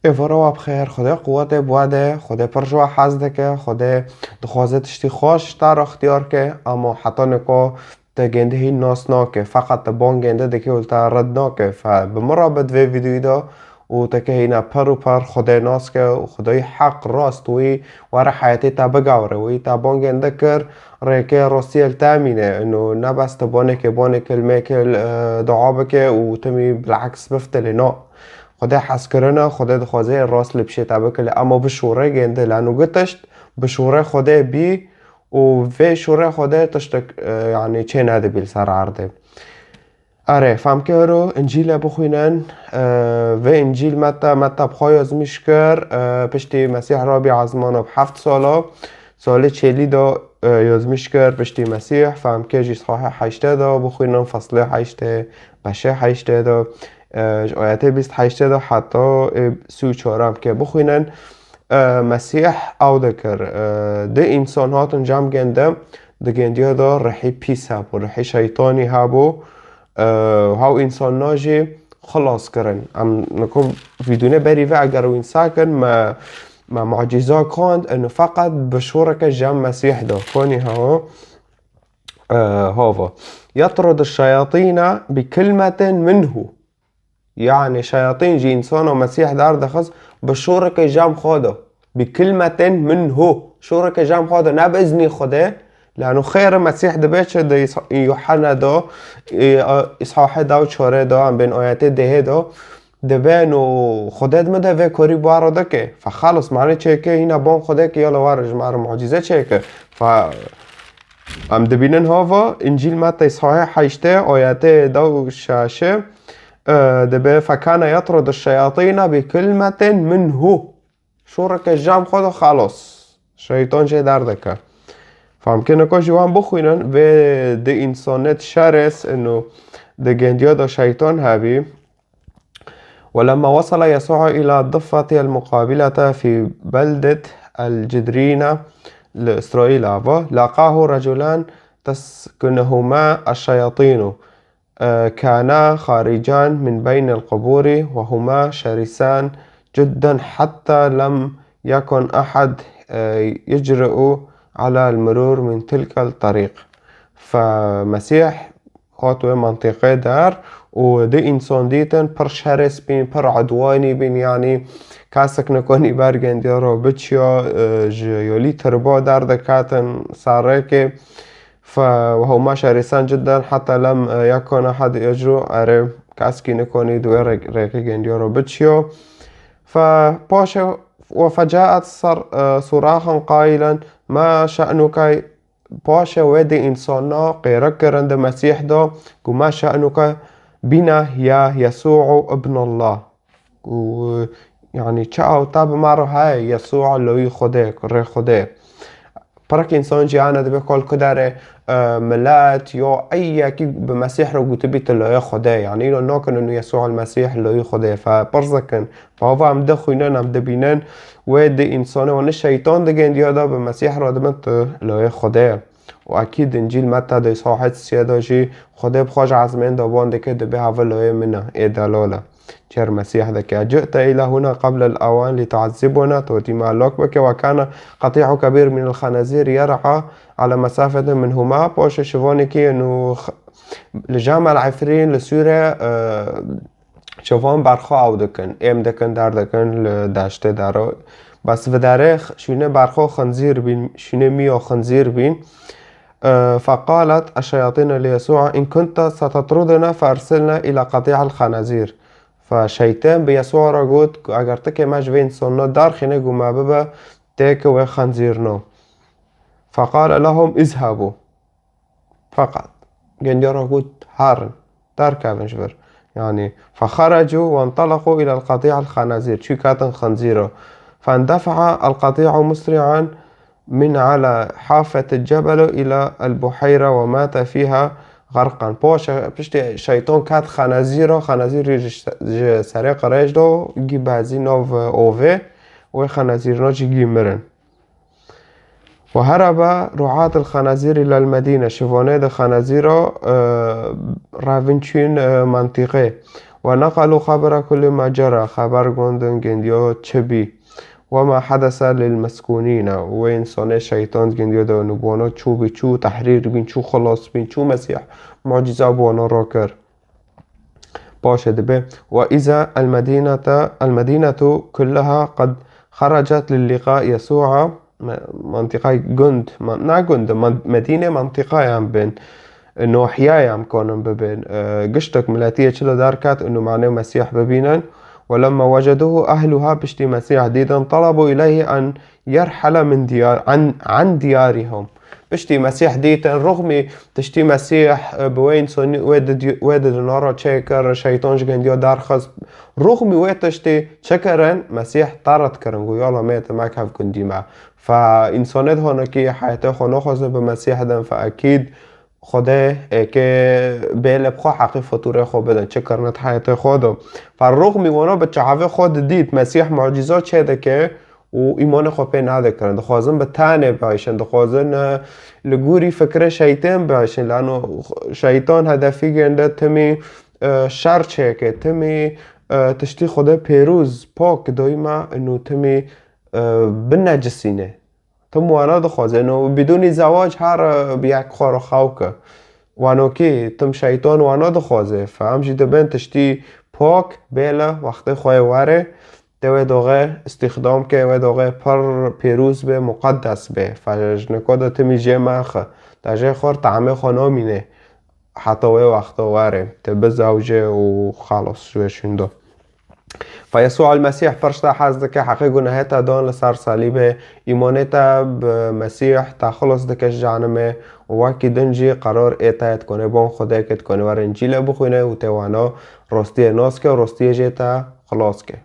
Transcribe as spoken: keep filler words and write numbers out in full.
Êvara we bi xêr, Xwedê quwetê bi we de, Xwedê pir ji we hez dike, Xwedê dixwaze tiştî xweş te re ixtiyar ke, ama heta nika te gêndî hîn nas nake, feqet te bang gêndî dike û te red nake. Fe bi min re be di vê vîdeoyê de û te ke hîna per û per Xwedê nas ke û Xwedayî heq rast wî were heyetê te bigewre, wî te bang gêndî kir, rêkê rastiyê li te mîne. Ino ne bes te banekê, banekê li mêkê, e, dua bike û timî bileks biftilê. Na. Xwedê hezkirine, Xwedê dixwaze rast li pişê te bikile. Ema bi şûrê gêndî leno gotişt, bi şûrê Xwedê bî û vê şûrê Xwedê tiştek, e, yanî çê nedibî li ser erdê. Erê, fam kero, Încîle bixwînin, e, vê Încîl Metta, Metta bi xwe yazmîş kir, e, piştî Mesîh rabî ezmana bi heft sala, salê çêlî de, e, yazmîş kir, piştî Mesîh, fam ke jî sahê heştê de, bixwînin feslê heştê, beşê heştê de, e, ji ayetê bîst heştê de heta, e, sî û çar em ke bixwînin, e, Mesîh ew dikir. E, di însan hatin cem gêndî, di gêndiya de rihî pîs hebû, rihî şeytanî hebû. E, hew însana jî xilas kirin. Em niko vîdyoyê berî ve eger wî sakin me, me mucîza kand, eno feqet bi şûreke cem Mesîh de. Konî hewa, e, hava. يطرد الشياطين بكلمة منه. Yanî şeyatîn ji însana Mesîh derdixist bi şûreke cem xwe de. Bi kilmetin minhu. Şûreke cem xwe de, ne bi iznî Xwedê. Lano xêr Mesîh dibe çi di Îsa-, Yuhanna de, e, îshahê de û çorê de, em bên ayetê dehê de, dibe no Xwedê di min de vê korî bi we re dike. Fe xelis, mane çêke, hîna ban Xwedê ke, yala were ji me re mucîze çêke. Fe em dibînin hava, Încîl Metta îshahê heştê, ayetê de û şeşê, e, dibe, فكان يطرد الشياطين بكلمة منه. Şûreke cem xwe de xelos. Şeytan jê derdike. Famkinika ji wan bixwînin, vê di însanet şeres ino di gendiya de şeytan hebî. ولما وصل يسوع إلى الضفة المقابلة في بلدة الجدرينة لإسرائيل، لاقاه رجلان تسكنهما الشياطين، آه، كانا خارجان من بين القبور وهما شرسان جدا حتى لم يكن أحد، آه، يجرؤ على المرور من تلك الطريق. فمسيح هات وێ منطقه در و دو انسان دیتن پر شرس بین، پر عدوانی بین، یعنی کسک نکانی برگن دیارا بچیا، آه، جیالی تربا در دکاتن سرکه. ف-، وهما شرسان جدا حتى لم يكن أحد يجرؤ، اره کسکی نکانی دوی رک-، رکه گندیا رو بچیا. ف-، پاشه وفجاءت صر-، صراخا قائلا: ما شأنك؟ پاشه وی دی انسانا قیرک کرن دی مسیح دا، گو: ما شأنك بنا يا يسوع ابن الله؟ و، یعنی، چه او تا به ما رو های یسوع لوی خوده، ره خوده. پرک انسان جیانه دبه کل کدره، اه، ملت یا ای یکی به مسیح رو گوته بیت لوی خوده. یعنی، اینا ناکنن یسوع المسیح لوی خوده. فپرزکن. فهو هم دخوینن، هم دبینن. و دی انسانه و نه شیطان دگن دیادا به مسیح را دبن تو لوی خوده. و اکید انجیل متا دی صاحت سیادا جی خوده بخواج عزمین دابان دکه دبه هوا لوی منه. ای دلاله. جر مسيح ذكي: جئت إلى هنا قبل الأوان لتعذبنا، توتي مالوك بك، وكان قطيع كبير من الخنازير يرعى على مسافة منهما. پاش شوانێکی inu لجام العفرین لسوره، اه، شوان برخا او دکن، ام دکن، در دکن، لدشت درو. بس وداره شونه برخا خنزیر بین، شونه میا خنزیر بین. اه، فقالت الشياطين ليسوع: إن كنت ستطردنا فأرسلنا إلى قطيع الخنازير. Fe şeytên bi Yesûa re got ku eger ti ke me ji vê însanina derxîne, ku me bibe têke wê xenzîrina. Feqale lehum izhebû. Feqet gendiya re got, herin, derkevin ji vir. Yani, fexerecû wentelaqû îlel qetî'el xenezîr. Çû ketin xenzîra. Fendefe'el qetî'u musri'an min ala hafetil cebel îla el buheyra we mate fîha xerqan. Paşê piştî şeytan ket xenezîra, xenezîr jî ji, ji serê qirêj de gî bezî nav ovê, wê xenezîrina jî gî mirin. Ve herebe ru'atil xenezîr îlel medîne. Şivanê de xenezîra, e, revin çûn, e, mentîqê. ونقلوا خبر كل ما جرى, xeber gondin gendiyo çi bî. وما حدث للمسكونين, û wê însanê şeytan gendiyo de û bona çû bî çû, tehrîr bîn çû, xilas bîn çû, Mesîh mucîza bona rakir. Paşê dibe, وإذا المدينة, المدينة كلها قد خرجت للقاء يسوع, me-, mantîqay gund, man-, ne gund, man-, Medîne mantîqayan bin, e, nohiyayan konin bibin, e, giştek miletiyê çilo derket, û nûmanê Mesîh bibînin. ولما وجدوه أهلها, piştî Mesîh dîtin, طلبوا إليه أن يرحل من ديار, عن, عن ديارهم. Piştî Mesîh dîtin, ruxmî tiştî Mesîh, e, bi wê însanî wê di di-, wê di dinara çêkir, şeytan ji gendiya derxist. Ruxmî wê tiştî çi kirin? Mesîh terd kirin, got, yala mê te mekev gundî me. Fe însanê di honekî heyetê xwe naxwazin bi Mesîh din, fe ekîd Xwedê êkê bêle bi xwe heqî fatûrê xwe bidin. Çi kirine di heyetê xwe de. Fe ruxmî wana bi çavê xwe didît, Mesîh mucîza çê dike û îmanê xwe pê nadikirin. Dixwazin bi tenê biêşin, dixwazin, e, li gorî fikrê şeytên biêşin. Lano şeytan hedefî gênde timî, e, şer çêke, timî, e, tiştî Xwedê pêrûz, pak doyma û timî, e, binecisîne. Tim wana dixwaze. No, bidûnî zewac her, e, bi yek xwe re xew ke. Wanokî, tim şeytan wana dixwaze. Fe em jî dibin tiştî pak bêle wextê xwe yê were. Te wê doxê îstîxdam ke, wê doxê pir pêrûz be, muqeddes be. Fe ji niko de timî jê mexe. Te jê xwe tamê xwe namîne. Heta wê wexta were. Te bizewce û xelas ji wê şûnda. Fe Yesû el-Mesîh pir ji te hez dike, heqê gunehê te dan li ser salîbê, îmanê te bi Mesîh te xilas dike ji cehenimê û wekî din jî qerar ê te ye, dikonê bon Xwedê ke, dikonê were Încîlê bixwîne û tê wana rastiyê nas ke û rastiyê jê te xilas ke.